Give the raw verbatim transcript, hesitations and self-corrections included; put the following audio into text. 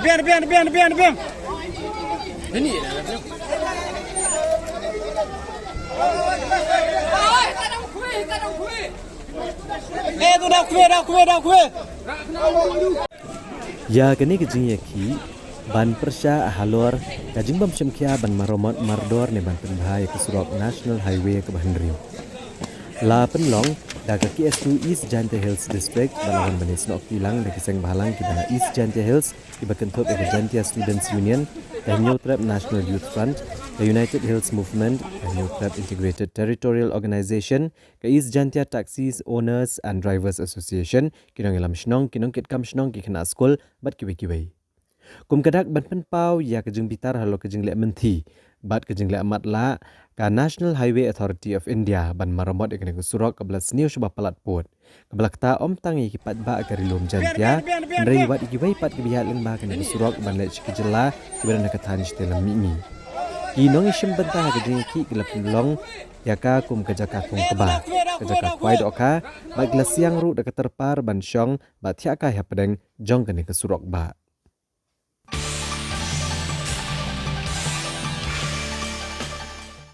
Biang, biang, biang, biang, biang. Eh, tu dah kuih, dah kuih, dah kuih. Ïa kane ka jingïakhih ban pyrshah halor ka jingbym shim khia ban maramot mardor ne ban pynbha ïa ka surok National Highway kaba hynriew. La pynlong da ka K S two East Jaintia Hills District, bad la wan ban ïasnoh kti lang da ki seng bhalang kiba na East Jaintia Hills, kiba kynthup ïa ka Jaintia Students Union, ka Hynñiewtrep National Youth Front, ka United Hills Movement, ka Hynñiewtrep Integrated Territorial Organization, ka East Jaintia Taxis Owners and Drivers Association, ki nongïalam shnong, ki nongkitkam shnong, ki khynnah skul, bad kiwei kiwei. Kum ka dak ban pynpaw ïa ka jingbitar halor ka jingleh mynthi bad ka jingleh matlah, ka National Highway Authority of India ban maramot ïa kane ka surok kaba la sniew shaba palat pud, kaba la ktah ym tang ïa ki paidbah ka Ri Lum Jaintia, hynrei wat ïa kiwei pat kiba ïaid lyngba kane ka surok ban leit sha ki jylla kiba don ha ka thaiñ shatei lam mihngi. Ki nongïashim bynta ha ka jingïakhih ki la pynlong ïa ka kum ka jaka thung kba, ka jaka khwai dohkha, bad ki la siang ruh da ka tyrpar ban shong bad thiah kai hapdeng jong kane ka surok bah.